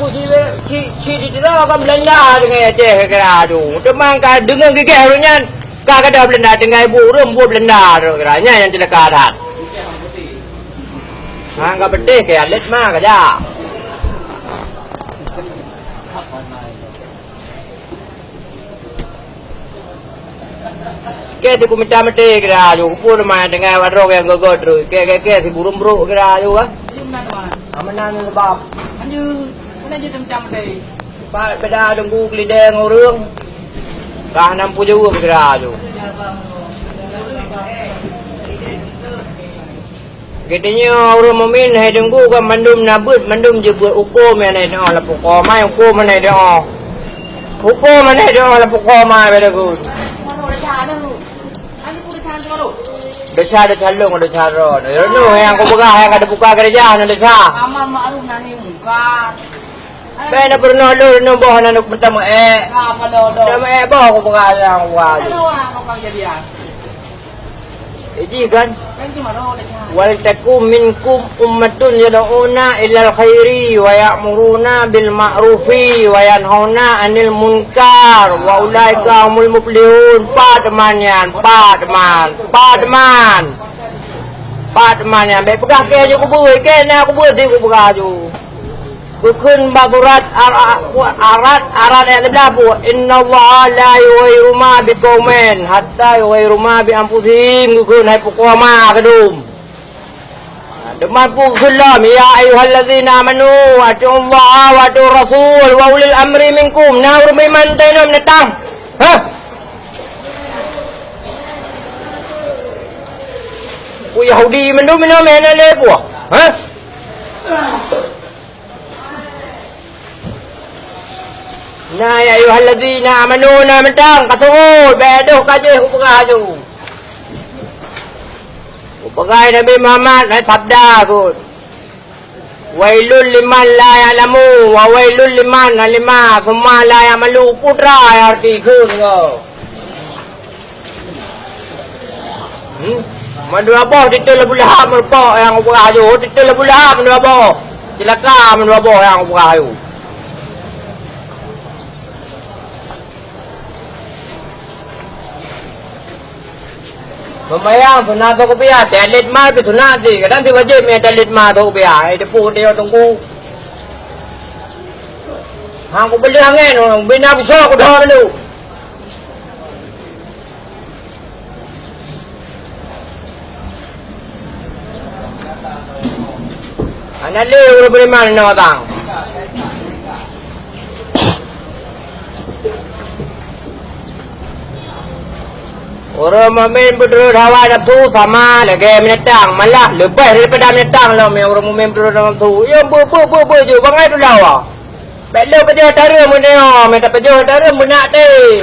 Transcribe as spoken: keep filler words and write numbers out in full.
Ci, ci, ci, ci, kan Belanda deungon Aceh kira tu. Teuma ka deungon gigeh ureueng nyan, ka gadôh Belanda tinggai bu ureueng bu Belanda tu kira. Nyan nyang ceulaka that. Hang ka beuteh ke alet ma ka jak. Ke siku mita mete kira aju, kupun ma tinggai wadrong nyang gogot terus. Ke, ke, ke, siburung brok kira aju kan. Aman nan sebab. Lanjut. Mana je tentang mete? Pat beda dengku kelideng urung. Kah enam puluh kira aju. Geutanyoe ureueng mukmin hai teungku kan mandum na beuet, mandum jeuet beuet hukôm nyang na doa lam pukoe mai, hukôm nyang na doa. Hukôm nyang na doa lam pukoe mai beda gun. Desya, desya lôn, desya droe. Nyoe nyang kupeugah nyang ka teubuka keureuja nyoe desya. Amar makruf nahi mungkar. Bèk na peurunoe lôn, lôn boh na meutameuék. Tameuék boh kupeugah nyang kupeugah. Jadi kan? Wal takum minkum ummatun yad'una ilal khairi wa ya'muruna bil ma'rufi wa yanhauna 'anil munkar wa ulaika humul muflihun. Pat teuma nyan, pat teuma, pat teuma. Pat teuma nyan, bèk peugah kèe aju kubeue, kèe na kubeue si kupeugah aju. Geukheun bak surat Ar-, Ar-, Ar-Ra'd, Ar-Ra'd ayat seubelaih pun, "Innallaha la yughayyiru ma biqaumin hatta yughayyiru ma bi anfusihim." Geukheun hai pukoe ma keudum. Teuma pun geukheun lom, "Ya ayyuhallazina amanu, atiullaha wa atiur rasul wa ulil amri minkum." Na ureueng beuiman teuinong neutang. Hah? Peue Yahudi mandum inong meunan lé peue? Hah? Na, ya ayyuhallazina amanu, na mantong ka tu'ôt, bèk deuh ka jeuet kupeugah aju. Kupeugah Nabi Muhammad, na sabda kheun. Wailul liman la ya'lamu, wa wailul liman alima, tsumma la ya'malu, putra nyang arti kheun nyoe. Hmm? Mandua boh titeul Abu Lahab meureumpok nyang kupeugah aju. Titeul Abu Lahab mandua boh. Ceulaka mandua boh nyang kupeugah aju. Meumbayang sunat atau kupiah, talet mal pih sunat sih. Kadang si wajéb mé talet mal atau kupiah. Ai depu dia tunggu. Hang kubeuleuh angén, bina besar kuda dulu. Hana lé ureueng beriman inong watang. Ureueng mukmin peuturot hawa nafsu sama lagèe binatang, malah leubeh daripada binatang lom nyang ureueng mukmin peuturot hawa nafsu. Yo beu, beu, beu, beu ju bangai tulawa. Bèk lé pajoh tareuem meunyoe, meuta pajoh tareuem beunak teh.